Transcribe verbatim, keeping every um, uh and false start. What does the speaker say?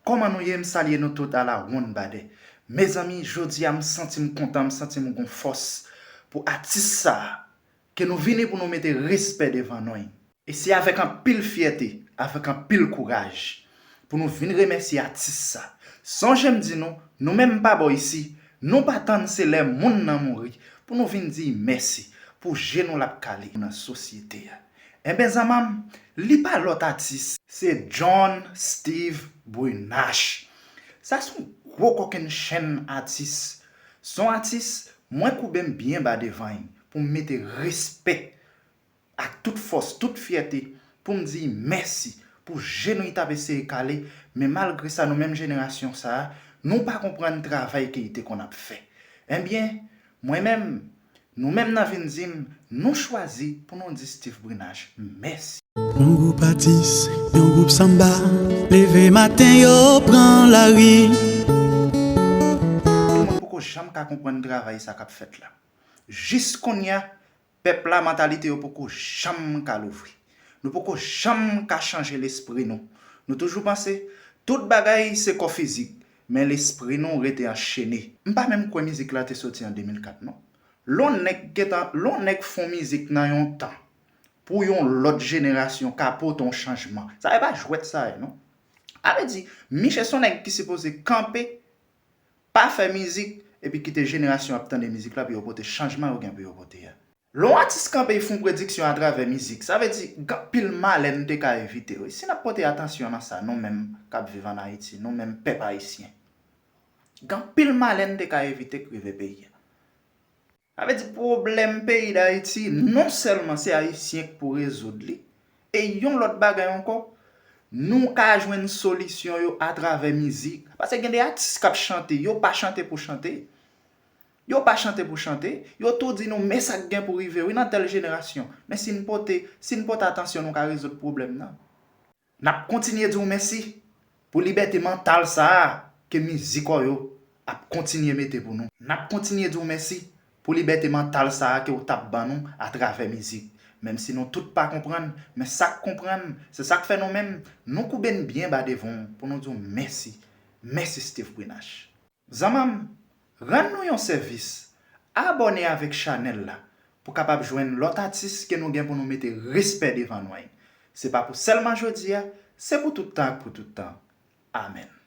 Kòman nou ye? M salye nou tout a la wonn badè. Mezanmi, jodi a m santi m kontan, m santi m gon fòs pou atis sa a, ke nou vini pou nou mete respè devan non l. E se avèk anpil fyète, avèk anpil kouraj, pou nou vin remèsye atis sa. Sonje m di nou, nou menm pa bò isi, nou pa tann se lè moun nan mouri pou nou vin di mèsi pou jenou l ap kale nan sosyete a. Enben zanmanm, li pa lòt atis, se John Steve Brunache. Sa se yon gwo kokennchenn atis. Se yon atis, mwen koube m byen ba devan l pou m mete respè ak tout fòs, tout fyète, pou m di mèsi pou jenou l t ap eseye kale, men malgre sa, nou menm jenerasyon sa a, nou pa konprann travay ke l te konn ap fè. Enbyen, mwen menm, nou menm nan vin di m, nou chwazi pou nou di Steve Brunache mèsi. Yon gwoup atis, yon gwoup sanba, leve maten yo pran lari. Moun poko janm ka konprann travay sa k ap fèt la. Jis kounye a, pèp la, mantalite yo poko janm ka louvri. Nou poko janm ka chanje lespri nou. Nou toujou panse tout bagay se kò fizik, men lespri nou rete anchene. M pa menm kwè mizik la te soti an de mil kat non. Lè yon nèg gentan, lè yon nèg fè yon mizik nan yon tan pou yon lòt jenerasyon ka pote yon chanjman, sa e pa jwèt sa ye non. Sa vle di, Miche se yon nèg ki sipoze kanpe, pa fè mizik, epi kite jenerasyon ap tande mizik la pou yo pote chanjman yo gen pou yo pote a. Lè yon atis kanpe, l fè yon prediksyon atravè mizik, sa vle di, gen anpil malè n te ka evite wi. Si n ap pote atansyon nan sa, nou menm k ap viv ann Ayiti, nou menm pèp ayisyen, gen anpil malè n te ka evite k rive peyi a. Sa vle di pwoblèm peyi Dayiti, non sèlman se Ayisyen k pou rezoud li, e yon lòt bagay ankò, nou ka jwenn solisyon yo atravè mizik. Paske gen de atis k ap chante, yo pa chante pou chante. Yo pa chante pou chante, yo tou di nou men sa k gen pou rive wi nan tèl jenerasyon. Men si n pote, si n pote atansyon, nou ka rezoud pwoblèm nan. N ap kontinye di w mèsi pou libète mantal sa a ke mizik ou yo ap kontinye mete pou nou. N ap kontinye di w mèsi pou libète mantal sa a ke w t ap ban nou atravè mizik. Menm si nou tout pa konprann, men sa k konprann, se sa k fè nou menm, nou koube n byen ba devan w pou nou di w mèsi. Mèsi Steve Brunache. Zanmanm, rann nou yon sèvis, abòne avèk chanèl la pou kapab jwenn lòt atis ke nou gen pou nou mete respè devan non l. Se pa pou sèlman jodi a, se pou tout tan ak pou tout tan. Amèn.